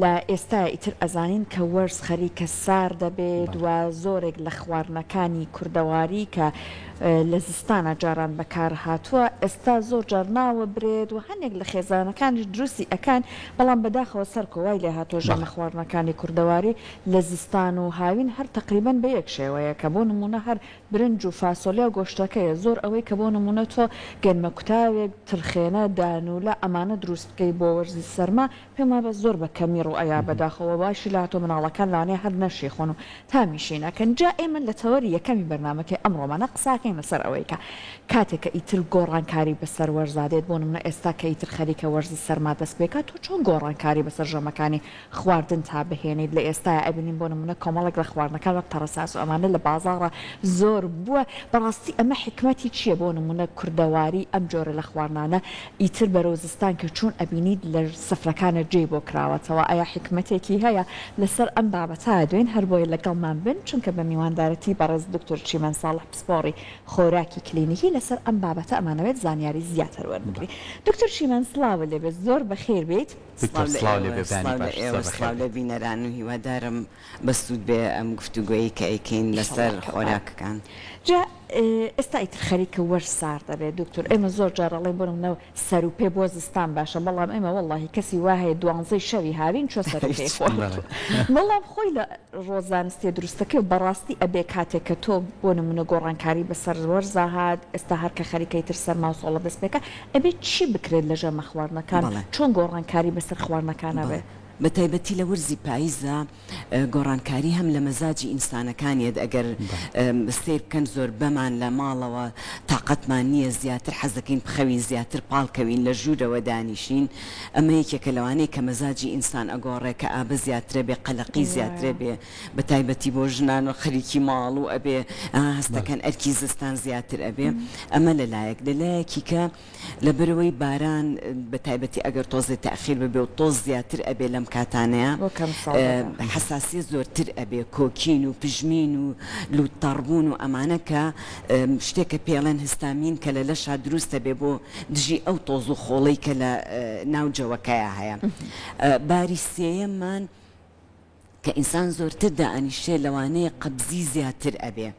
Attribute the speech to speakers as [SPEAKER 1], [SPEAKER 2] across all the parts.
[SPEAKER 1] لە ئێستایا ئیتر ئەزانین کە وەرز خەریکە سارد ئەبێت و زۆرێک لە خواردنەکانی کوردەواری کە لە زستانا جاران بەکار هاتووە ئێستا زۆر جار ناوەبرێت و هەنێک لە خێزانەکانیش دروستی ئەکەن بەڵام بەداخەوە سەرکۆ وای لێهاتووە ژەمە خواردنەکانی کوردەواری لە زستان و هاوین هەر تەقریبەن بە یەک شێوەیە کە بۆ نموونە هەر برنج و فاسۆلیا و گۆشتەکەیە زۆر ئەوەی کە بۆ نموونە تۆ گەنمە کوتاوێک، ترخێنە، دانولە ئەمانە دروست بکەی بۆ وەرزی سەرما پێم وابێ زۆر بە کەمی ڕوو ئەیا بەداخەوە وایشی لاتۆ مناڵەکان لەوانەیە هەر نەشیخۆن و تامیشی نەکەن جا ئێمە لە تەوەری یەکەمی بەرنامەکەی ئەمڕۆمانە قساکەین لەسەر ئەوەی کە کاتێک کە ئیتر گۆڕانکاری بەسەر وەرزا دێت بۆ نمونە ئێستا کە ئیتر خەریکە وەرزی سەرما دەست پێکات تۆ چۆن گۆڕانکاری بەسەر ژەمەکانی خواردن تا بهێنیت لە ئێستایا ئەبینین بۆ نمونە کۆمەڵێک لە خواردنەکان وەک تەڕەساس و ئەمانە لە بازاڕا زۆر بووە بەڕاستی ئەمە حیکمەتی چیە بۆ نمونە کوردەواری ئەم جۆرە لە خواردنانە ئیتر بەرەو زستان کە چوون ئەبینیت لە سفرەکانە جێی بۆ کراوەتەوە ئایا حیکمەتێکی هەیە لەسەر ئەم بابەتە دوێن هەر بۆیە لەگەڵمان بن چونکە بە میواندارەتی بەڕێز دکتۆر چیمەن ساڵح پسپۆڕی خۆراکی کلینیکی لەسەر ئەم بابەتە ئەمانەوێت زانیاری زیاتر وەربگرین دکتۆر چیمەن سڵاوت لێبێت زۆر بەخێر بێیت.
[SPEAKER 2] دکتۆر
[SPEAKER 3] سڵاو لە
[SPEAKER 2] سڵاو لێ
[SPEAKER 3] ئێوە
[SPEAKER 2] بێ بەیانی
[SPEAKER 3] سڵاو لە
[SPEAKER 2] باش
[SPEAKER 3] ئێوە
[SPEAKER 2] زۆر بەخێر
[SPEAKER 3] سڵاو لە
[SPEAKER 2] بێیت.
[SPEAKER 3] بینەران و هیوادارم بەسوود بێ ئەم گفتوگۆیەی کە ئەیکەین
[SPEAKER 1] ئیشەڵا
[SPEAKER 3] لەسەر
[SPEAKER 1] کە وایە.
[SPEAKER 3] خۆراکەکان.
[SPEAKER 1] جا ئێستا ئیتر خەریکە وەرز سارد ئەبێ دکتۆر ئێمە زۆر جار ئەڵێین بۆ نمونە سەر و پێ بۆ زستان باشە بەڵام ئێمە وەڵاهی کەسی وا هەیە دوانزەی شەوی هاوین چوە سەر و پێی خواردوە بەڵام خۆی لە ڕۆ زانستیە دروستەکەی و بەڕاستی ئەبێ کاتێک کە تۆ بۆ نمونە گۆڕانکاری بەسەر وەرزا هات ئێستا هەر کە خەریکە ئیتر سەرما و سۆڵە دەست پێکا ئەبێ چی بکرێت لە ژەمە خواردنەکان
[SPEAKER 3] بەڵێ.
[SPEAKER 1] چۆن گۆڕانکاری بەسەر خواردنەکانا
[SPEAKER 3] بەڵێ
[SPEAKER 1] بێ؟
[SPEAKER 3] بە تایبەتی لە وەرزی پایزا گۆڕانکاری هەم لە مەزاجی ئینسانەکان یەت ئەگەر سەیر بکەن زۆربەمان لە ماڵەوە تاقەتمان نییە زیاتر حەزەکەین بخەوین زیاتر پاڵکەوین لە ژوورەوە دانیشین ئەمە یەکێکە لەوانەی کە مەزاجی ئینسان ئەگۆڕێ کەئابە زیاترە بێ قەلەقی زیاترە بێ بە تایبەتی بۆ ژنان و خەریکی ماڵ و ئەبێ هەستەکەن ئەرکی زستان زیاتر ئەبێ ئەمە لە لایەک لە لایەکی کە لەبەرئەوەی باران بە تایبەتی ئەگەر تۆزێ تاخیر ببێ و تۆز زیاتر ئەبێ لەم کاتانەیا حەساسیەت زۆرتر ئەبێ کۆکین و پژمین و لوت تەڕبوون و ئەمانە کە شتێکە پێڵێن هستامین کە لە لەشا دروست ئەبێ بۆ دژی ئەو تۆز و خۆڵەی کە لە ناو جەوەکەیا هەیە باری سێیەممان کە ئینسان زۆرتر دائەنیشێ لەوانەیە قەبزی زیاتر ئەبێ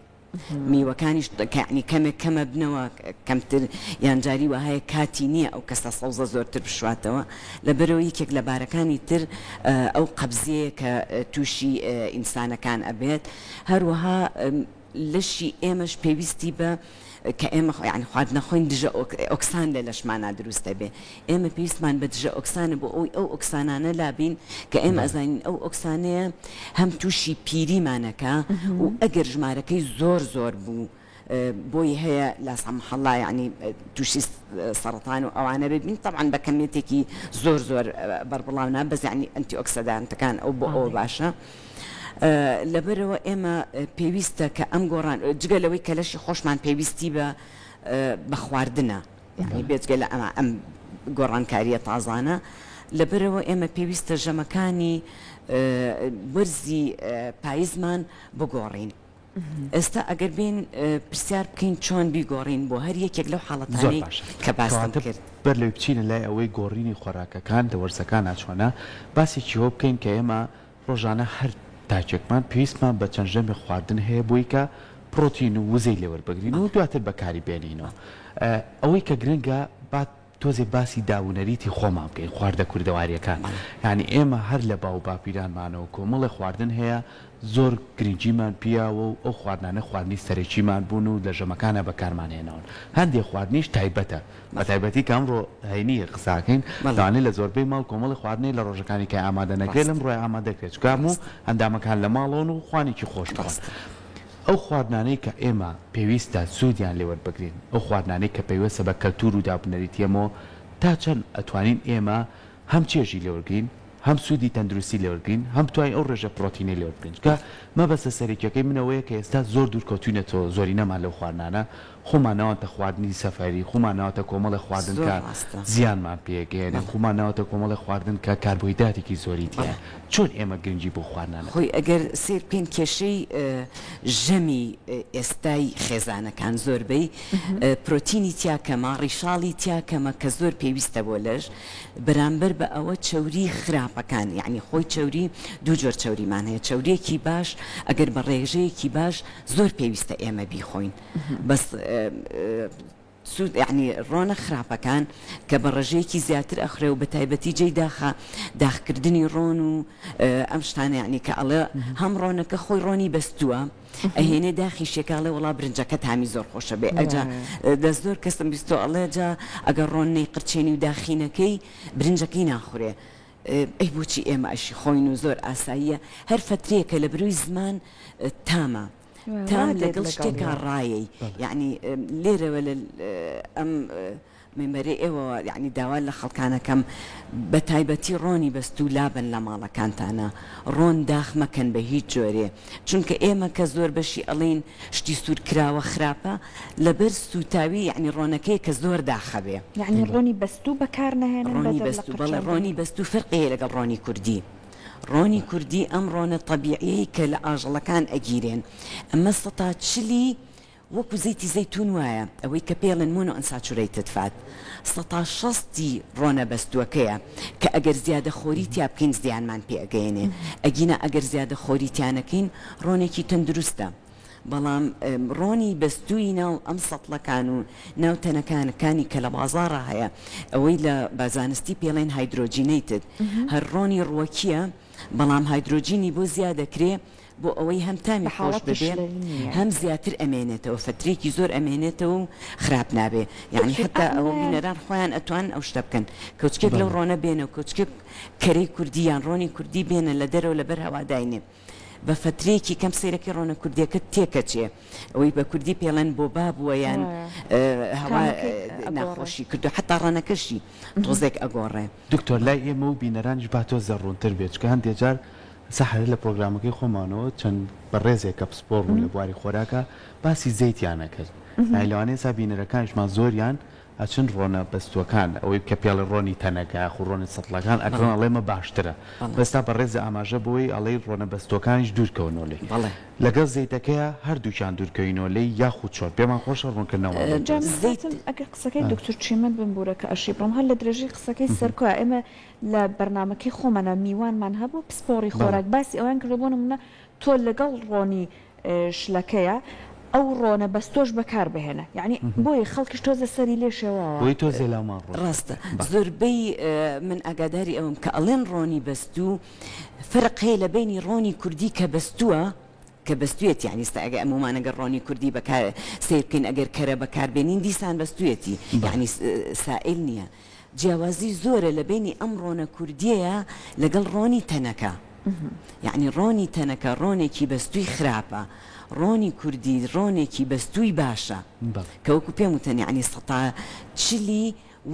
[SPEAKER 3] میوەکانیش کە یەعنی کەمێک کەم ئەبنەوە کەمتر یان جاری وەهایە کاتی نییە ئەو کەسە سەوزە زۆرتر بشواتەوە لەبەرئەوە یەکێک لە بارەکانی تر ئەو قەبزیەیە کە تووشی ئینسانەکان ئەبێت هەروەها لەشی ئێمەش پێویستی بە کە ئێمە یانی خواردنە خۆین دژە ئۆکسان لە لەشمانا دروست دەبێ ئێمە پێویستمان بە دژە ئۆکسانە بۆ ئەوەی ئەو ئۆکسانانە لابین کە ئێمە ئەزانین ئەو ئۆکسانەیە هەم تووشی پیریمانەکا و ئەگەر ژمارەکەی زۆر زۆر بوو بۆی هەیە لا سمح اللە یانی تووشی سەڕەتان و ئەوانە ببین تەبعەن بە کەمیەتێکی زۆر زۆر بەربڵاو نا بەس یانی ئەنتی ئۆکسەدانتەکان ئەو بۆ ئەوە باشە. لەبەرئەوە ئێمە پێویستە کە ئەم گۆڕان جگە لەوەی کە لەشی خۆشمان پێویستی بە بە خواردنە یانی بێجگە لە ئەمە ئەم گۆڕانکارییە تازانە لەبەرئەوە ئێمە پێویستە ژەمەکانی وەرزی پایزمان بگۆڕین. ئێستا ئەگەر بێین پرسیار بکەین چۆن بیگۆڕین بۆ هەر یەکێک لەو
[SPEAKER 2] زۆر
[SPEAKER 3] حاڵەتانەی
[SPEAKER 2] باشە
[SPEAKER 3] کە باسم
[SPEAKER 2] کەواتە
[SPEAKER 3] کرد.
[SPEAKER 2] بەر لەوەی بچینە لای ئەوەی گۆڕینی خۆراکەکان لە وەرزەکانا چۆنە باسێکی ئەوە بکەین کە ئێمە ڕۆژانە هەر تاکێکمان پێویستمان بە چەند ژەمێک خواردن هەیە بۆی کە پڕۆتین و وزەی لێ وەربگرین و دواتر بەکاری بێنینەوە. ئەوەی کە گرنگە با تۆزێ باسی داب و نەریتی خۆمان بکەین، خواردە کوردەوارییەکان. یانی ئێمە هەر لە باو و باپیرانمانەوە کۆمەڵێ خواردن هەیە زۆر گرنگیمان پیاوە و ئەو خواردنانە خواردنی سەرەکیمان بوون و لە ژەمەکانا بەکارمان هێناون. هەندێ خواردنیش تایبەتە. بە تایبەتی کە ئەمڕۆ هەینی قسە ئەکەین لەوانەیە لە زۆربەی ماڵ کۆمەڵی خواردن هەیە لە ڕۆژەکانی کە ئامادە نەکرێت لەم ڕۆیە ئامادە دەکرێت چونکە هەموو ئەندامەکان لە ماڵەوەن و خوانێکی خۆش دەخۆن ئەو خواردنانەی کە ئێمە پێویستە سوودیان لێ وەربگرین ئەو خواردنانەی کە پەیوەستە بە کەلتوور و دابونەریتیەمەوە تا چەند ئەتوانین ئێمە هەم چێژی لێ وەرگرین هەم سوودی تەندروستی لێ وەرگرین هەم بتوانین ئەو ڕێژە پڕۆتینەی لێ وەربگرین چونکە مەبەستە سەرەکیەکەی من ئەوەیە کە ئێستا زۆر دوور کەوتوینەتەوە زۆرینەمان لەو خواردنانە خومان ناوەتە خواردنی سەفەری خومان ناوەتە کۆمەڵێ خواردن
[SPEAKER 3] زۆر
[SPEAKER 2] کە
[SPEAKER 3] ڕاستە.
[SPEAKER 2] زیانمان پێگەیەنێ
[SPEAKER 3] بەڵێ.
[SPEAKER 2] خومان ناوەتە کۆمەڵێ خواردن کە کاربۆهیدراتێکی زۆری تیایە
[SPEAKER 3] بەڵێ.
[SPEAKER 2] چۆن ئێمە گرنگی بەو خواردنانە
[SPEAKER 3] خۆی
[SPEAKER 2] بدەین؟
[SPEAKER 3] ئەگەر سەیر بکەین کێشەی ژەمی ئێستای خێزانەکان زۆربەی پرۆتینی تیا کەمە ڕیشاڵی تیا کەمە کە زۆر پێویستە بۆ لەش بەرامبەر بە ئەوە چەوری خراپ. خراپەکان یەعنی خۆی چەوری دوو جۆر چەوریمان هەیە چەوریەکی باش ئەگەر بە ڕێژەیەکی باش زۆر پێویستە ئێمە بیخۆین بەس سوود یەعنی ڕۆنە خراپەکان کە بە ڕێژەیەکی زیاتر ئەخورێ و بە تایبەتی جێی داخە داخکردنی ڕۆن و ئەم شتانە یەعنی کە ئەڵێ هەم ڕۆنەکە خۆی ڕۆنی بەستووە ئەهێنێ داخیشێکە ئەڵێ وەڵا برنجەکە تامی زۆر خۆشە بێ ئەجا لە زۆر کەسم بیستوە ئەڵێ جا ئەگەر ڕۆن نەیقرچێنی و داخی نەکەی برنجەکەی ناخورێ ئەی بۆچی ئێمە ئەشی خۆین و زۆر ئاساییە هەر فەترەیەکە لە برۆی زمان تامە تام لەگەڵ شتێکا ڕایەی یەعنی لێرەوە لە ئەم مینبەرەی ئێوەوە یەعنی داوا لە خەڵکان ئەکەم بە تایبەتی ڕۆنی بەستوو لابەن لە ماڵەکانتانا ڕۆن داخ مەکەن بە هیچ جۆرێ چونکە ئێمە کە زۆر بەشی ئەڵێین شتی سوور کراوە خراپە لەبەر سووتاوی یەعنی ڕۆنەکەیە کە زۆر داخەبێ.
[SPEAKER 1] یەعنی ڕۆنی بەستوو بەکار نەهێنن
[SPEAKER 3] ڕۆنی
[SPEAKER 1] بەدەر لە
[SPEAKER 3] بەستوو بەڵێ
[SPEAKER 1] قرچاندنی.
[SPEAKER 3] ڕۆنی بەستوو فەرقی هەیە لەگەڵ ڕۆنی کوردی ڕۆنی کوردی ئەم ڕۆنە تەبیعیەی کە لە ئاژەڵەکان ئەگیرێن ئەمە سەتا چلی وەکو زەیتی زەیتون وایە ئەوەی کە پێی ئەڵێن Monounsaturated fat سەتا شەستی ڕۆنە بەستووەکەیە کە ئەگەر زیادە خۆری تیا بکەین زیانمان پێ ئەگەیەنێ ئەگینا ئەگەر زیادە خۆری تیا نەکەین ڕۆنێکی تەندروستە بەڵام ڕۆنی بەستووی ناو ئەم سەتڵەکان و ناو تەنەکانەکانی کە لە بازاڕا هەیە ئەوەی لە بە زانستی پێی ئەڵێن Hydrogenated هەر ڕۆنی ڕووەکیە بەڵام هایدرۆجینی بۆ زیاد ئەکرێ بۆ ئەوەی هەم تامی
[SPEAKER 1] بە
[SPEAKER 3] خۆش
[SPEAKER 1] حاڵەتی
[SPEAKER 3] ببێ
[SPEAKER 1] شلەری نییە.
[SPEAKER 3] هەم زیاتر ئەمێنێتەوە فەترەیەکی زۆر ئەمێنێتەوە و خراپ نابێ یانی
[SPEAKER 1] دکتۆر
[SPEAKER 3] حەتا ئەوە
[SPEAKER 1] ئەمە
[SPEAKER 3] بینەران خۆیان ئەتوانن ئەو شتە بکەن کەوچکێک لەو
[SPEAKER 2] بەڵێ.
[SPEAKER 3] ڕۆنە بێنە و کەوچکێک کەرەی کوردی یان ڕۆنی کوردی بێنە لە دەرەوە لەبەر هەوا داینێ بە فەترەیەکی کەم سەیرەکەی ڕۆنە کوردیەکە تێکەچێ ئەوەی بە کوردی پێڵێن بۆبا بووە یان
[SPEAKER 1] وایە
[SPEAKER 3] هەوا
[SPEAKER 1] تامەکەی ئەگۆڕێ.
[SPEAKER 3] ناخۆشی کردووە حەتا ڕەنەکەشی تۆزێک ئەگۆڕێ.
[SPEAKER 2] دکتۆر لای ئێمە و بینەرانیش با تۆزێ ڕوونتر بێ چونکە هەندێ جار سەحەر لە پرۆگرامەکەی خۆمانەوە چەند بەڕێزێک کە پسپۆڕ بوون لە بواری خۆراکا باسی زەیتیان ئەکرد یانی لەوانەیە ئێستا بینەرەکانیشمان زۆریان ئەچن ڕۆنە بەستووەکان ئەوەی کە پێڵێ ڕۆنی تەنەکە یاخو ڕۆنی سەتڵەکان ئەکڕن
[SPEAKER 3] بەڵێ
[SPEAKER 2] ئەڵێ ئەمە باشترە
[SPEAKER 3] بەڵێ.
[SPEAKER 2] بەس تا بەڕێزە ئاماژە بەوەی ئەڵێی ڕۆنە بەستووەکانیش دوور کەونەوە لێی
[SPEAKER 3] بەڵێ.
[SPEAKER 2] لەگەڵ زەیتەکەیا هەردووکیان دوور کەوینەوە لێی یاخود چۆن پێمان خۆشە ڕوونکردنەوەمان بۆ
[SPEAKER 1] جا
[SPEAKER 2] بکەن.
[SPEAKER 1] من
[SPEAKER 3] زەیت.
[SPEAKER 1] هاتم ئەگەر قسەکەی دکتور چیمەن بمبورە کە ئەشی بڕم هەر لە درێژەی قسەکەی سەرکۆیە ئێمە لە بەرنامەکەی خۆمانا میوانمان هەبوو پسپۆڕی
[SPEAKER 2] بەڵێ.
[SPEAKER 1] خۆراک باسی ئەوەیان کردوە بۆ نمونە تۆ لەگەڵ ڕۆنی شلەکەیە ئەو ڕۆنە بەستۆش بەکار بهێنە یەعنی بۆیە خەڵکیش تۆزێ سەری لێ شێواوە.
[SPEAKER 2] بۆی تۆزێ لامان ڕوون
[SPEAKER 3] ڕاستە
[SPEAKER 2] بەڵێ.
[SPEAKER 3] زۆربەی من ئاگاداری ئەوەم کە ئەڵێن ڕۆنی بەستوو فەرق هەیە لە بەینی ڕۆنی کوردی کە بەستووە کە بەستوویەتی یانی ئێستا ئەگەر ئەموومان ئەگەر ڕۆنی کوردی بەکار سەیر بکەین ئەگەر کەرە بەکار بێنین دیسان بەستوویەتی
[SPEAKER 2] بەڵێ.
[SPEAKER 3] یانی سائیل نییە جیاوازی زۆرە لە بەینی ئەم ڕۆنە کوردیەیە لەگەڵ ڕۆنی تەنەکە یەعنی ڕۆنی تەنەکە ڕۆنێکی بەستووی خراپە ڕۆنی کوردی ڕۆنێکی بەستووی باشە
[SPEAKER 2] بەڵێ.
[SPEAKER 3] کە وەکو پێم وتن یەعنی سەتا چلی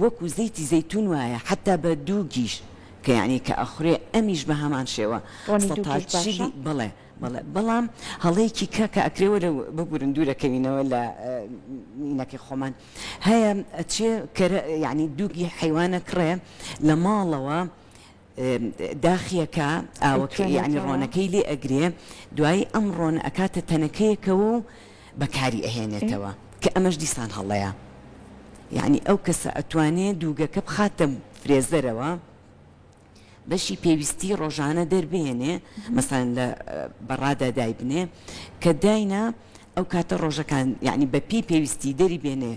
[SPEAKER 3] وەکو زەیتی زەیتون وایە حەتا بە دووگیش کە یەعنی کە ئەخورێ ئەمیش بە هەمان شێوە
[SPEAKER 1] ڕۆنی
[SPEAKER 3] سەتا
[SPEAKER 1] دووگیش باشە؟
[SPEAKER 3] چلی بەڵێ بەڵێ بەڵام هەڵەیەکی کە کە ئەکرێ وەرە ببورن دوورەکەوینەوە لە مینەکەی خۆمان هەیە ئەچێ کەرە یانی دووگی حەیوان ئەکڕێ لە ماڵەوە داخیەکا ئاوەکە یانی
[SPEAKER 1] ئەیتوێنێتەوە.
[SPEAKER 3] ڕۆنەکەی لێ ئەگرێ دوایی ئەم ڕۆنە ئەکاتە تەنەکەیەکەوە و بەکاری
[SPEAKER 1] ئێ
[SPEAKER 3] ئەهێنێتەوە کە ئەمەش دیسان هەڵەیە یانی ئەو کەسە ئەتوانێ دووگەکە بخاتە فرێزەرەوە بەشی پێویستی ڕۆژانە دەربهێنێ مەسەلەن لە بەڕادا دایبنێ کە داینا ئەو کاتە ڕۆژەکان یانی بە پێی پێویستی دەری بێنێ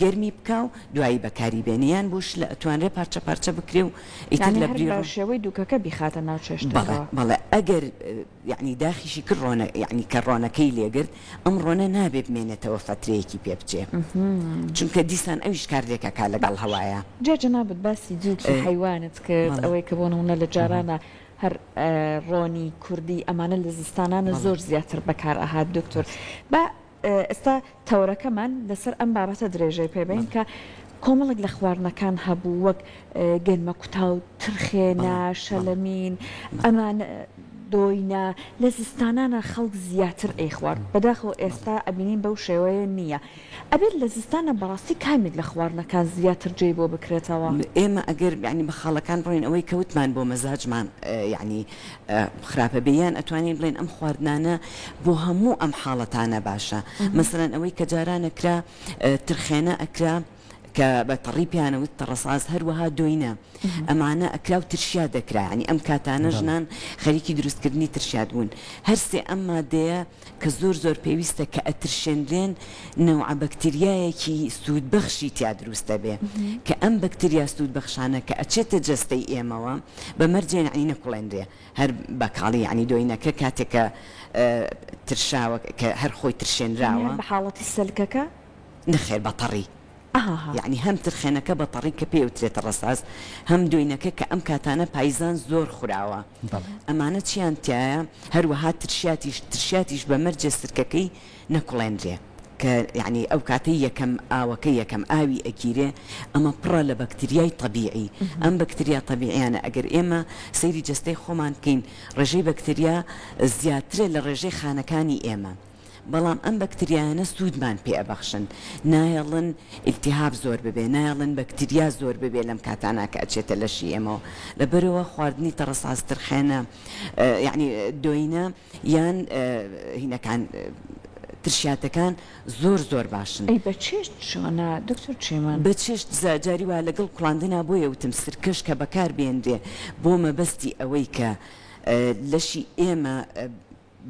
[SPEAKER 3] گەرمی بکا و دوایی بەکاری بێنێ یان بۆ شلە ئەتوانرێ پارچە پارچە بکرێ و ئیتر
[SPEAKER 1] یانی
[SPEAKER 3] لە
[SPEAKER 1] هەر
[SPEAKER 3] بری
[SPEAKER 1] بە
[SPEAKER 3] ڕۆ
[SPEAKER 1] شێوەی دووکەکە بیخاتە ناو
[SPEAKER 3] بەڵێ
[SPEAKER 1] چێشتەکەوە.
[SPEAKER 3] بەڵێ ئەگەر یەعنی داخیشی کرد ڕۆنە یەعنی کە ڕۆنەکەی لێگرت ئەم ڕۆنە نابێ بمێنێتەوە فەترەیەکی پێ بچێ چونکە دیسان ئەویش کارلێک ئەکا لەگەڵ
[SPEAKER 1] باش
[SPEAKER 3] هەوایا.
[SPEAKER 1] جا جەنابت باسی دووکی حەیوانت کرد
[SPEAKER 3] بەڵێ.
[SPEAKER 1] ئەوەی کە بۆ نموونە لە جارانا هەر ڕۆنی کوردی ئەمانە لە زستانانە
[SPEAKER 3] بەڵێ.
[SPEAKER 1] زۆر زیاتر بەکار ئەهات دکتۆر با ئێستا تەوەرەکەمان لەسەر ئەم بابەتە درێژەی پێ بەین کە کۆمەڵێک لە خواردنەکان هەبوو وەک گەنمە کوتاو، ترخێنە، شەلەمین، ئەمانە دۆینە لە زستانانا خەڵک زیاتر ئەیخوارد بەداخەوە ئێستا ئەبینین بەو شێوەیە نییە. ئەبێت لە زستانا بەڕاستی کامێک لە خواردنەکان زیاتر جێی بۆ بکرێتەوە؟
[SPEAKER 3] ئێمە ئەگەر یانی بە خاڵەکان بڕۆین ئەوەی کە وتمان بۆ مەزاجمان یانی خراپە بێ یان ئەتوانین بڵێین ئەم خواردنانە بۆ هەموو ئەم حاڵەتانە باشە مەسەلەن ئەوەی کە جاران ئەکرا ترخێنە ئەکرا. کە بە تەڕی پێیان ئەوت تەڕەساز هەروەها دۆینە ئەمانە ئەکرا و ترشیات دەکرا یانی ئەم کاتانە ژنان خەریکی دروستکردنی ترشیات بوون هەر سێ ئەم مادەیە کە زۆر زۆر پێویستە کە ئەترشێنرێن نەوعە بەکتریایەکی سوودبەخشی تیا دروست دەبێ کە ئەم بەکتریا سوودبەخشانە کە ئەچێتە جەستەی ئێمەوە بە مەرجێ یانی نەکوڵێنرێ هەر بە کاڵی یانی دۆینەکە کاتێک کە ترشاوە کە هەر خۆی ترشێنراوە.
[SPEAKER 1] یانی هەر بە حاڵەتی سەلکەکە؟
[SPEAKER 3] نەخێر بە تەڕی. یەعنی هەم ترخێنەکە بە تەڕی کە پێی ئەوترێت ڕەساس، هەم دۆینەکە کە ئەم کاتانە پایزان زۆر خوراوە. ئەمانە چیان تیایە؟ هەروەها ترشیاتیش، ترشیاتیش بە مەرجێ سرکەکەی نەکوڵێنرێ کە یەعنی ئەو کاتەی یەکەم ئاوەکە یەکەم ئاوی ئەگیرێ ئەمە پڕە لە بەکتریای تەبیعی. ئەم بەکتریا تەبیعیانە ئەگەر ئێمە سەیری جەستەی خۆمان بکەین ڕێژەی بەکتریا زیاترە لە ڕێژەی خانەکانی ئێمە. بەڵام ئەم بەکتریایانە سوودمان پێ ئەبەخشن، نایەڵن ئیلتیهاب زۆر ببێ، نایەڵن بەکتریا زۆر ببێ لەم کاتانە کە ئەچێتە لەشی ئێمەوە، لەبەرئەوە خواردنی تەڕەساز ترخێنە یەعنی دۆینە یان هینەکان ترشیاتەکان زۆر زۆر باشن.
[SPEAKER 1] ئەی بە چێشت چۆنە دکتۆر چیمەن؟
[SPEAKER 3] بە چێشت جاری وایە لەگەڵ کوڵاندنا بۆیە وتم سرکەش کە بەکار بێنرێ بۆ مەبەستی ئەوەی کە لەشی ئێمە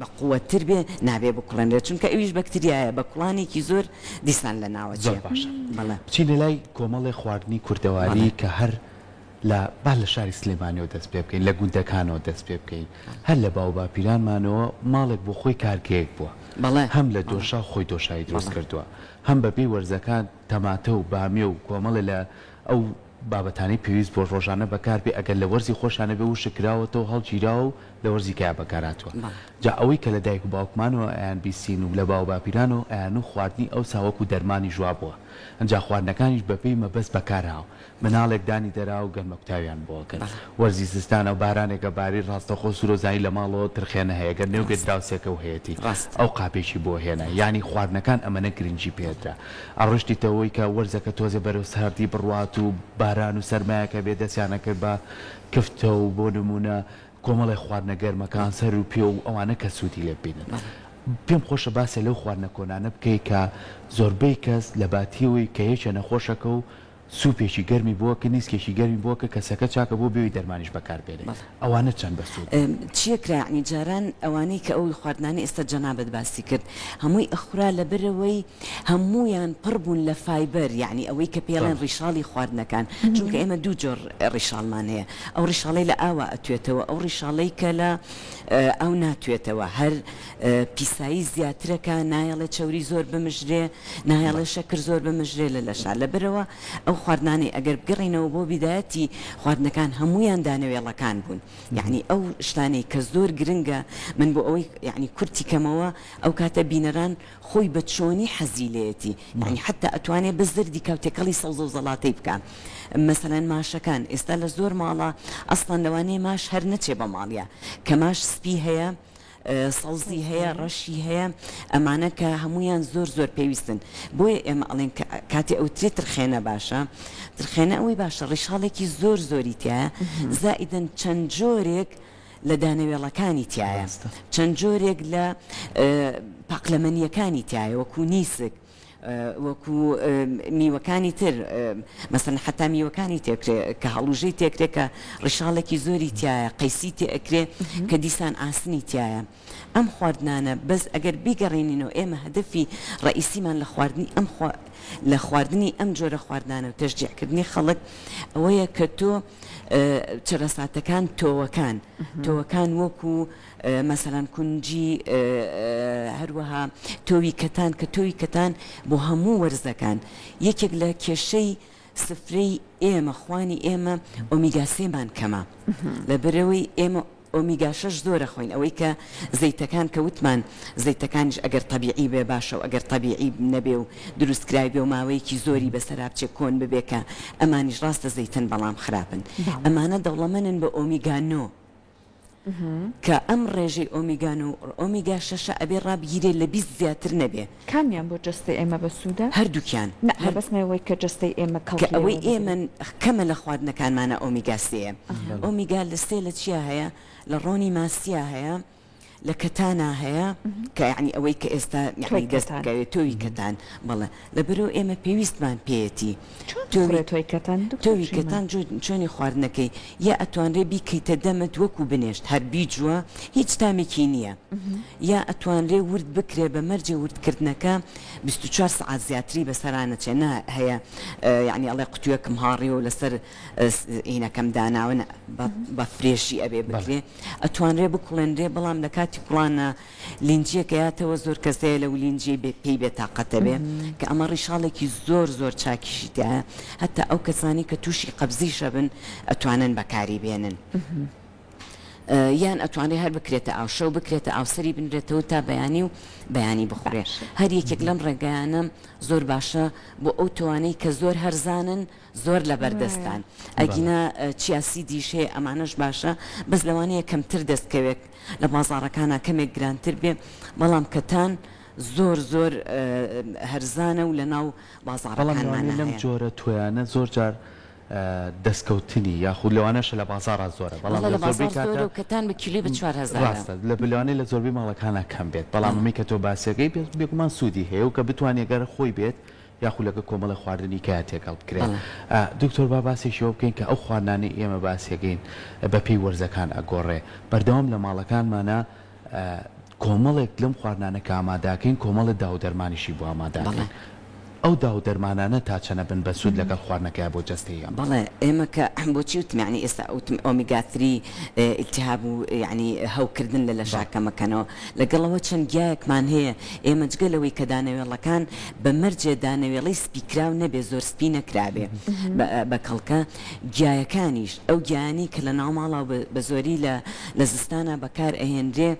[SPEAKER 3] بە قوەتتر بێ نابێ بکوڵێنرێت چونکە ئەویش بەکتریایە بە کوڵانێکی زۆر دیسان لە ناوەچێ.
[SPEAKER 2] زۆر باشە
[SPEAKER 3] بەڵێ.
[SPEAKER 2] بچینە لای کۆمەڵێ خواردنی کوردەواری
[SPEAKER 3] بەڵێ.
[SPEAKER 2] کە هەر لە با لە شاری سلێمانیەوە دەست پێ بکەین لە گوندەکانەوە دەست پێ بکەین هەر لە باوباپیرانمانەوە ماڵێک بۆ خۆی کارگەیەک بووە
[SPEAKER 3] بەڵێ
[SPEAKER 2] هەم لە
[SPEAKER 3] بەڵێ.
[SPEAKER 2] دۆشاو خۆی دۆشاوی دروست
[SPEAKER 3] بەڵێ.
[SPEAKER 2] کردووە هەم بە پێی وەرزەکان تەماتە و بامیە و کۆمەڵێ لە ئەو بابەتانەی پێویست بووە ڕۆژانە بەکار بێ ئەگەر لە وەرزی خۆشا نەبێ وشک کراوەتەوە هەڵگیراوە و لە وەرزی کەیا بەکار هاتووە جا ئەوەی کە لە دایک و باوکمانەوە ئەیان بیستین و لە باو باپیرانەوە ئەیان و خواردنی ئەوسا وەکو دەرمانیش وابووە ئەنجا خواردنەکانیش بەپێی مەبەست بەکار هاوە مناڵێک دانی دەرا و گەنمەکوتاویان بۆ ئەکرد وەرزی زستانە و بارانێک ئەباری ڕاستەوخۆ سورۆزانی لە ماڵەوە ترخێنە هەیە گەر نێو بێت دراوسێکە و هەیەتی ئەو قاپێکی بۆ هێنا یانی خواردنەکان ئەمەنە گرنگی پێدرا ئەڕۆشتیتەوەی کە وەرزەکە تۆزێ بەرەو ساردی بڕوات و باران و سەرمایەک هەبێ دەستیان ئەکرد بە کفتە و بۆ نموونە کۆمەڵێ خواردنە گەرمەکان سەر و پێ و ئەوانە کە سوودی لێ ببینن. پێم خۆشە باسێ لەو خواردنە کۆنانە بکەی کە زۆربەی کەس لە باتیەوەی کە یەکێ نەخۆشەکە و سوپێکی گەرمی بۆ کە نیسکێکی گەرمی بۆ کە کەسەکە چاکە بۆ بێوی دەرمانیش بەکار بێنێ ئەوانە چەند بەسوود بوون؟
[SPEAKER 3] چیە کرا یەعنی جاران ئەوانەی کە ئەو خواردنانەی ئێستا جەنابت باسی کرد هەمووی ئەخورا لەبەرئەوەی هەموویان پڕ بوون لە فایبەر یەعنی ئەوەی کە پێڵێن ڕیشاڵی خواردنەکان چونکە ئێمە دوو جۆر ڕیشاڵمان هەیە ئەو ڕیشاڵەی لە ئاوا ئەتوێتەوە ئەو ڕیشاڵەی کە لە ئاو ناتوێتەوە هەر پیسایی زیاترەکا نایەڵێ چەوری زۆر بمژرێ نایەڵێ شەکر زۆر بمژرێ لە لەشا لەبەرئەوە ئەو خواردنانەی ئەگەر بگەڕێینەوە بۆ بیدایەتی خواردنەکان هەموویان دانەوێڵەکان بوون یەعنی ئەو شتانەی کە زۆر گرنگە من بۆ ئەوەی یەعنی کورتی کەمەوە ئەو کاتە بینەران خۆی بە چۆنی حەزی لێیەتی یەعنی حەتا ئەتوانێ بە زەردی کا و تێکەڵی سەوزە و زەڵاتەی بکا مەسەلەن ماشەکان ئێستا لە زۆر ماڵا ئەسڵەن لەوانەیە ماش هەر نەچێ بە ماڵیا کە ماش سپی هەیە سەوزی هەیە ڕەشی هەیە ئەمانە کە هەموویان زۆر زۆر پێویستن بۆیە ئێمە ئەڵێن کە کاتێ ئەوترێ ترخێنە باشە ترخێنە ئەوەی باشە ڕیشاڵێکی زۆر زۆری تیایە زائیدەن چەند جۆرێک لە دانەوێڵەکانی تیایە چەند جۆرێک لە پاقلەمەنییەکانی تیایە وەکو نیسک وەکو میوەکانی تر مەسەلەن حەتا میوەکانی تێکرێ کە هەڵوژەی تێکرێ کە ڕیشاڵێکی زۆری تیایە قەیسی تێ ئەکرێ کە دیسان ئاسنی تیایە ئەم خواردنانە بەس ئەگەر بیگەڕێنینەوە ئێمە هەدەفی ڕەئیسیمان لە خواردنی ئەم لە خواردنی ئەم جۆرە خواردنانە و تەشجیعکردنی خەڵک ئەوەیە کە تۆ چەرەساتەکان تۆوەکان تۆوەکان وەکو مەسەلەن کونجی هەروەها تۆوی کەتان کە تۆوی کەتان بۆ هەموو وەرزەکان یەکێک لە کێشەی سفرەی ئێمە خوانی ئێمە ئۆمیگا سێمان کەمە لەبەرئەوەی ئێمە ئۆمیگا شەش زۆر ئەخۆین ئەوەی کە زەیتەکان کە وتمان زەیتەکانیش ئەگەر تەبیعی بێ باشە و ئەگەر تەبیعی نەبێ و دروستکراوی بێ و ماوەیەکی زۆری بەسەرا بچێ کۆن ببێ کە ئەمانیش ڕاستە زەیتن بەڵام خراپن ئەمانە دەوڵەمەنن بە ئۆمیگا نۆ کە ئەم ڕێژەی ئۆمیگا نۆ و ئۆمیگا شەشە ئەبێ ڕابگیرێ لە 20 زیاتر نەبێ.
[SPEAKER 1] کامیان بۆ جەستەی ئێمە بەسوودە؟
[SPEAKER 3] هەردووکیان.
[SPEAKER 1] نا مەبەستم ئەوەی کە جەستەی ئێمە
[SPEAKER 3] کە
[SPEAKER 1] کەڵکی لێ
[SPEAKER 3] ئەوەی
[SPEAKER 1] وەردەگرێت.
[SPEAKER 3] ئێمە کەمە لە خواردنەکانمانا ئۆمیگا سێیە. ئۆمیگا سێ لە چیا هەیە؟ لە ڕۆنی ماسیا هەیە، لە کەتانا هەیە کە یەعنی ئەوەی کە ئێستا
[SPEAKER 1] تۆی
[SPEAKER 3] یەعنی دەست
[SPEAKER 1] کەتان.
[SPEAKER 3] بکەوێ تۆوی کەتان بەڵێ لەبەرئەوە ئێمە پێویستمان پێیەتی
[SPEAKER 1] چۆن
[SPEAKER 3] تۆوی
[SPEAKER 1] بخورێ تۆی کەتان دکتۆر
[SPEAKER 3] تۆوی
[SPEAKER 1] شیما؟
[SPEAKER 3] کەتان چۆنی خواردنەکەی یا ئەتوانرێ بیکەیتە دەمت وەکو بنێشت هەر بیجوە هیچ تامێکی نییە یا ئەتوانرێ ورد بکرێ بە مەرجێ وردکردنەکە 24 سەعات زیاتری بەسەرا نەچێ نا هەیە یەعنی ئەڵێ قوتویەکم هاڕیوە و لەسەر هینەکەم داناوە نا بە فرێشی ئەبێ بکرێ ئەتوانرێ بکوڵێنرێ بەڵام لە کاتی کوڵانا لینجیەک ئەیاتەوە زۆر کەس هەیە لەو لینجیەی بێ پێی بێ تاقەتە بێ کە ئەمە ڕیشاڵێکی زۆر زۆر چاکیشی تیایە هەتا ئەو کەسانەی کە توشی قەبزیش ئەبن ئەتوانن بەکاری بێنن یان ئەتوانرێ هەر بکرێتە ئاو شەو بکرێتە ئاو سەری بنرێتەوە تا بەیانی و بەیانی بخورێ هەر یەکێک لەم ڕێگایانە زۆر باشە بۆ ئەو تۆوانەی کە زۆر هەرزانن زۆر لەبەردەستان ئەگینا چیا سیدیش هەیە ئەمانەش باشە بەس لەوانەیە کەمتر دەست کەوێت لە بازاڕەکانا کەمێک گرانتر بێ بەڵام کەتان زۆر زۆر هەرزانە و لەناو
[SPEAKER 2] بەڵام لەوانەیە
[SPEAKER 3] بازاڕەکانمانا
[SPEAKER 2] لەم
[SPEAKER 3] هەیە.
[SPEAKER 2] جۆرە تۆیانە زۆر جار دەستکەوتنی یاخود لەوانەشە لە بازاڕا زۆرە بەڵام
[SPEAKER 3] بەڵێ
[SPEAKER 2] لە
[SPEAKER 3] لە
[SPEAKER 2] زۆربەی
[SPEAKER 3] بازاڕ
[SPEAKER 2] کاتا
[SPEAKER 3] زۆرە و کەتان بە کیلۆی بە 4000ە.
[SPEAKER 2] ڕاستە لە لەوانەیە لە زۆربەی ماڵەکانا کەم بێت بەڵام
[SPEAKER 3] بەڵێ.
[SPEAKER 2] ئەمەی کە تۆ باسیەکەی بێگومان سوودی هەیە و کە بتوانێ گەر خۆی بێت یاخود لەگەڵ کۆمەڵێ خواردنی کەیا تێکەڵ بکرێ.
[SPEAKER 3] بەڵێ.
[SPEAKER 2] دکتۆر با باسێکی ئەوە بکەین کە ئەو خواردنانەی ئێمە باسیەکەین بە پێی وەرزەکان ئەگۆڕێ. بەردەوام لە ماڵەکانمانا کۆمەڵێک لەم خواردنانە کە ئامادەکەین کۆمەڵێ داوو دەرمانیشی بۆ
[SPEAKER 3] بەڵێ.
[SPEAKER 2] ئامادەکەین. ئەو داوو دەرمانانە تا چەنە بن بە سوود لەگەڵ خواردنەکەیا بۆ جەستەی ئێمە؟
[SPEAKER 3] بەڵێ ئێمە کە بۆچی وتم یەعنی ئێستا وتم ئۆمیگا ثری ئیلتیهاب و یەعنی هەوکردن لە لەشا
[SPEAKER 2] بەڵێ.
[SPEAKER 3] کەمەکەنەوە لەگەڵ ئەوە چەند گیایەکمان هەیە ئێمە جگە لەوەی کە دانەوێڵەکان بە مەرجێ دانەوێڵەی سپیکراو نەبێ زۆر سپی نەکرابێ بە کەڵکە گیایەکانیش ئەو گیایانەی کە لە ناوماڵا و بە زۆری لە لە زستانا بەکار ئەهێنرێ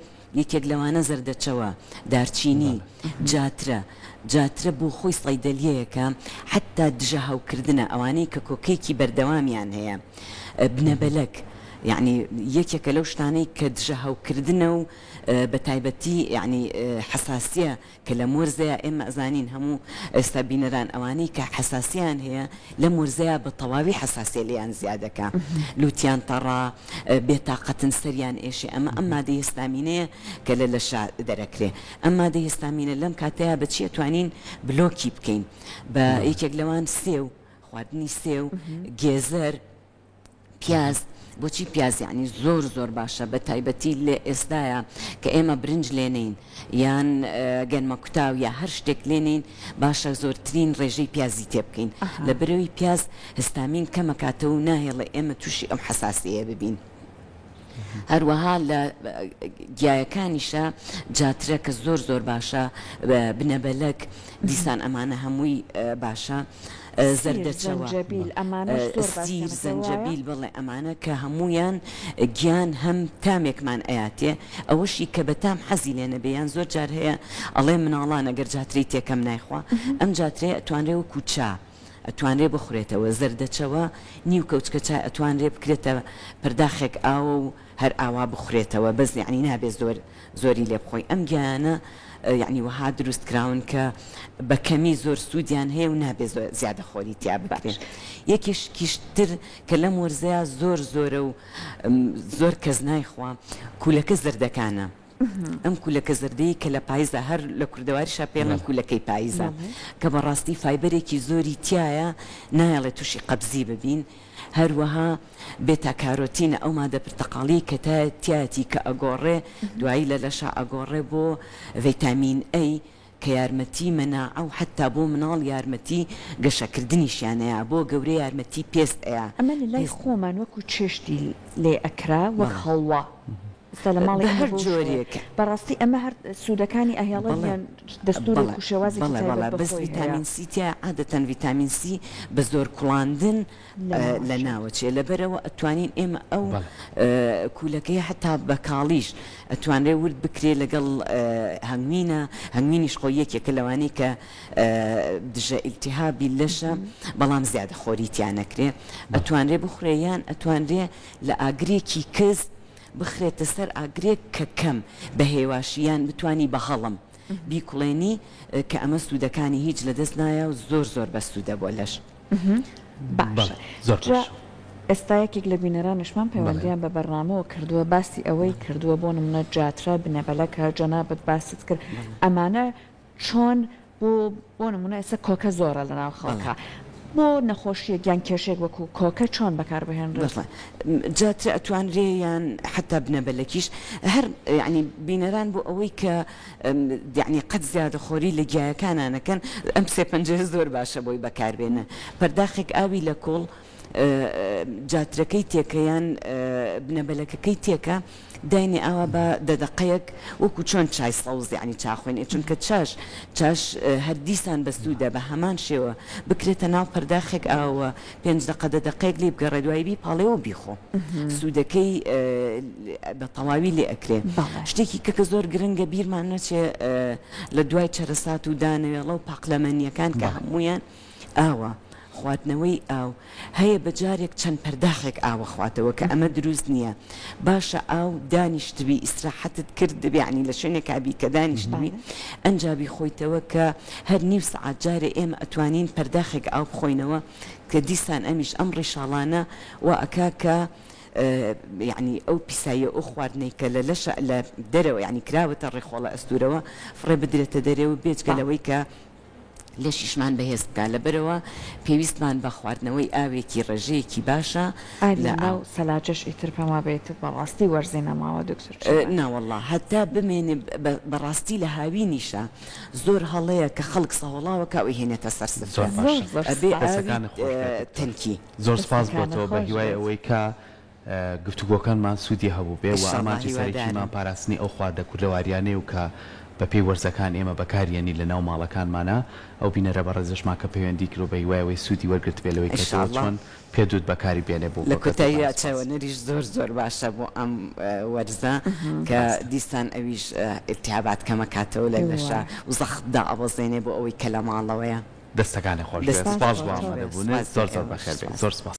[SPEAKER 3] یەکێک لەوانە زەردەچەوە، دارچینی، جاترە، جاترە بۆ خۆی سەیدەلیەیەکە حەتتا دژە هەوکردنە ئەوانەی کە کۆکەیەکی بەردەوامیان هەیە بنەبەلەک یەعنی یەکێکە لەو شتانەی کە دژە هەوکردنە و بە تایبەتی یەعنی حەساسیە کە لەم وەرزەیا ئێمە ئەزانین هەموو ئێستا بینەران ئەوانەی کە حەساسیەیان هەیە لەم وەرزەیا بە تەواوی حەساسیە لێیان زیادەکا لوتیان تەڕە بێتاقەتن سەریان ئێشێ ئەمە ئەم مادەی هستامینەیە کە لە لەشا دەرەکرێ ئەم مادەی هستامینە لەم کاتەیا بە چی ئەتوانین بلۆکی بکەین بە یەکێک لەوان سێو خواردنی سێو گێزەر پیاز بۆچی پیاز یەعنی زۆر زۆر باشە بە تایبەتی لە ئێستایا کە ئێمە برنج لێنێین یان گەنمە کوتاو یا هەر شتێک لێنێین باشە زۆرترین ڕێژەی پیازی تێ بکەین لە برەوی پیاز هستامین کەمەکاتەوە و ناهێڵێ ئێمە تووشی ئەم حەساسیەیە ببین. هەروەها لە گیایەکانیشا جاترە کە زۆر زۆر باشە، بنەبەلەک، دیسان ئەمانە هەمووی باشە،
[SPEAKER 1] سیر،
[SPEAKER 3] زەردەچەوە،
[SPEAKER 1] زەنجەبیل، ئەمانەش زۆر
[SPEAKER 3] سیر،
[SPEAKER 1] باسیان ئەکرێ وایە؟
[SPEAKER 3] زەنجەبیل، بەڵێ ئەمانە کە هەموویان گیان هەم تامێکمان ئەیاتێ، ئەوەشی کە بە تام حەزی لێ نەبێ یان زۆر جار هەیە ئەڵێ مناڵان ئەگەر جاترەی تێکەم نایخوا، ئەم جاترەیە ئەتوانرێ وەکوو چا ئەتوانرێ بخورێتەوە، زەردەچەوە نیو کەوچکە چای ئەتوانرێ بکرێتە پەرداخێک ئاوە و هەر ئاوا بخورێتەوە بەس یەعنی نابێ زۆر زۆری لێ بخۆی ئەم گیایانە یەعنی وەها دروست کراون کە بە کەمی زۆر سوودیان هەیە و نابێ زۆر زیادە خۆری تیا بکرێ
[SPEAKER 1] باش.
[SPEAKER 3] یەکێشکیش تر کە لەم وەرزەیا زۆر زۆرە و زۆر کەس نایخوا کولەکە زەردەکانە. ئەم کولەکە زەردەی کە لە پایزا هەر لە کوردەواریشا پێڵێن کولەکەی پایزە کە بەڕاستی فایبەرێکی زۆری تیایە نایەڵێ تووشی قەبزی ببین هەروەها بێتا کارۆتینە ئەو مادە پرتەقاڵیەی کە تیایەتی کە ئەگۆڕێ دوایی لە لەشا ئەگۆڕێ بۆ ڤیتامین A کە یارمەتی مەناعە و حەتا بۆ مناڵ یارمەتی گەشەکردنیشیان ئەیا بۆ گەورە یارمەتی پێست ئەیا
[SPEAKER 1] ئەمە لە لای
[SPEAKER 3] پێست.
[SPEAKER 1] خۆمان وەکو چێشتی لێ ئەکرا وەک
[SPEAKER 3] بەڵێ.
[SPEAKER 1] هەڵوا ئێستا لە ماڵی
[SPEAKER 3] بە
[SPEAKER 1] ئێمە
[SPEAKER 3] هەر
[SPEAKER 1] بەو شێوەیە
[SPEAKER 3] جۆرێک.
[SPEAKER 1] بەڕاستی ئەمە هەر سوودەکانی ئەهێڵێت
[SPEAKER 3] بەڵێ
[SPEAKER 1] یان دەستوورێک
[SPEAKER 3] بەڵێ
[SPEAKER 1] و شێوازێکی
[SPEAKER 3] بەڵێ
[SPEAKER 1] تایبەت
[SPEAKER 3] بەڵێ
[SPEAKER 1] بە
[SPEAKER 3] بەس
[SPEAKER 1] خۆی هەیە؟
[SPEAKER 3] ڤیتامین سی تیایە عادەتەن ڤیتامین سی بە زۆر کوڵاندن
[SPEAKER 1] لە
[SPEAKER 3] لە
[SPEAKER 1] ناوەچێت.
[SPEAKER 3] ناوەچێ لەبەرئەوە ئەتوانین ئێمە ئەو
[SPEAKER 2] بەڵێ.
[SPEAKER 3] کولەکەیە هەتا بە کاڵیش ئەتوانرێ ورد بکرێ لەگەڵ هەنگوینە هەنگوینیش خۆی یەکێکە لەوانەی کە دژە ئیلتیهابی لەشە بەڵام زیادە خۆری تیا نەکرێ ئەتوانرێ بخورێ یان ئەتوانرێ لە ئاگرێکی کز بخرێتە سەر ئاگرێک کە کەم بە هێواشی یان بتوانی بە هەڵم بیکوڵێنی کە ئەمە سوودەکانی هیچ لەدەست نایا و زۆر زۆر بەسوودە بۆ لەش.
[SPEAKER 1] باشە
[SPEAKER 2] زۆر
[SPEAKER 1] جا
[SPEAKER 2] باشە.
[SPEAKER 1] ئێستا یەکێک لە بینەرانیشمان پەیوەندیان بە بەرنامەوە کردووە باسی ئەوەی کردووە بۆ نمونە جاترە بنەبەلە کە جەنابت باست کرد ئەمانە چۆن بۆ بۆ نمونە ئێستا کۆکە زۆرە لەناو خەڵکا بۆ نەخۆشیەک یان کێشەیەک وەکو کۆکە چۆن بەکار بهێنرێت؟
[SPEAKER 3] بەڵێ جاترە ئەتوانرێ یان حەتا بنەبەلەکیش هەر یانی بینەران بۆ ئەوەی کە یانی قەت زیادەخۆری لە گیایەکانا نەکەن ئەم سێ پەنجەیە زۆر باشە بۆی بەکار بێنن پەرداخێک ئاوی لە کوڵ جاترەکەی تێکە یان بنەبەلەکەکەی تێکە داینێ ئاوا بە دە دەقەیەک وەکو چۆن چای سەوز یانی چا خوێنێ چونکە چاش چاش هەر دیسان بەسوودە بە هەمان شێوە بکرێتە ناو پەرداخێک ئاوە پێنج دەقە دە دەقەیەک لێی بگەڕێ دوایی بیپاڵێ و بیخۆ سوودەکەی بە تەواوی لێ ئەکرێ شتێکی کە کە زۆر گرنگە بیرمان نەچێ لە دوای چەرەسات و دانەوێڵە و پاقلەمەنییەکان کە هەموویان ئاوە، خواردنەوەی ئاو، هەیە بە جارێک چەند پەرداخێک ئاو ئەخواتەوە کە ئەمە دروست نییە، باشە ئاو دانیشتبی ئیسراحەتت کردبێ یانی لە شوێنێکا بی کە دانیشتبی ئەنجا بیخۆیتەوە کە هەر نیو سەعات جارێ ئێمە ئەتوانین پەرداخێک ئاو بخۆینەوە کە دیسان ئەمیش ئەم ڕیشاڵانە وا ئەکا کە یانی ئەو پیساییە ئەو خواردنەی کە لە لەشە لە دەرەوە یانی کراوەتە ڕیخۆڵە ئەستوورەوە فڕێ بدرێتە دەرێ و بێجگە لەوەی کە لەشیشمان بەهێز بکا لەبەرئەوە پێویستمان بە خواردنەوەی ئاوێکی ڕێژەیەکی باشە
[SPEAKER 1] ئاوی لە ناو سەلاجەش ئیتر پێم وابێ ئیتر بەڕاستی وەرزی نەماوە دکتۆر چیمەن.
[SPEAKER 3] ناوەڵا هەتا بمێنێ بەڕاستی لە هاوینیشا زۆر هەڵەیە کە خەڵک سەهۆڵاوەکە ئەیهێنێتە سەر سفرە
[SPEAKER 2] زۆر باشە
[SPEAKER 1] زۆر زۆر
[SPEAKER 3] ئەبێ
[SPEAKER 1] سپاس.
[SPEAKER 3] ئاوی
[SPEAKER 2] دەستەکانت خۆش بێت دکتۆر.
[SPEAKER 3] تەنکی.
[SPEAKER 2] زۆر سپاس بۆ
[SPEAKER 1] دەستەکانت
[SPEAKER 2] تۆ بە
[SPEAKER 1] خۆش
[SPEAKER 2] هیوای
[SPEAKER 1] بێت.
[SPEAKER 2] ئەوەی کە گفتوگۆکانمان سوودی هەبووبێ و
[SPEAKER 3] ئیشەڵا
[SPEAKER 2] ئامانجی سەرەکیمان
[SPEAKER 3] هیوادارم.
[SPEAKER 2] پاراستنی ئەو خواردە کوردەواریانەیە و کە بە پێی وەرزەکان ئێمە بەکاریەنین لە ناو ماڵەکانمانا، ئەو بینەرە بەڕێزەشمان کە پەیوەندی کردوە بە هیوای ئەوەی سوودی وەرگرتبێ لەوەی کە تۆ
[SPEAKER 3] ئیشەڵا.
[SPEAKER 2] چۆن پێدوت بەکاری بێنێ بۆ
[SPEAKER 3] لە
[SPEAKER 2] کۆکە. زۆر
[SPEAKER 3] کۆتاییا
[SPEAKER 2] سپاس.
[SPEAKER 3] چاوەنەریش زۆر زۆر باشە بۆ ئەم وەرزە کە
[SPEAKER 2] ڕاستە.
[SPEAKER 3] دیسان ئەویش ئیلتیهابات کەمەکاتەوە لە لەشا و زەخت دائەبەزێنێ بۆ ئەوەی کە لە ماڵەوەیە.
[SPEAKER 2] دەستەکانت خۆش بێت.
[SPEAKER 3] دەستت
[SPEAKER 2] سپاس
[SPEAKER 3] خۆش
[SPEAKER 2] بۆ
[SPEAKER 3] بێ
[SPEAKER 2] ئامادەبوونت.
[SPEAKER 3] سپاس بۆ
[SPEAKER 2] زۆر زۆر
[SPEAKER 3] ئێوەش
[SPEAKER 2] بەخێر بێی.
[SPEAKER 3] سپاس.
[SPEAKER 2] زۆر سپاس.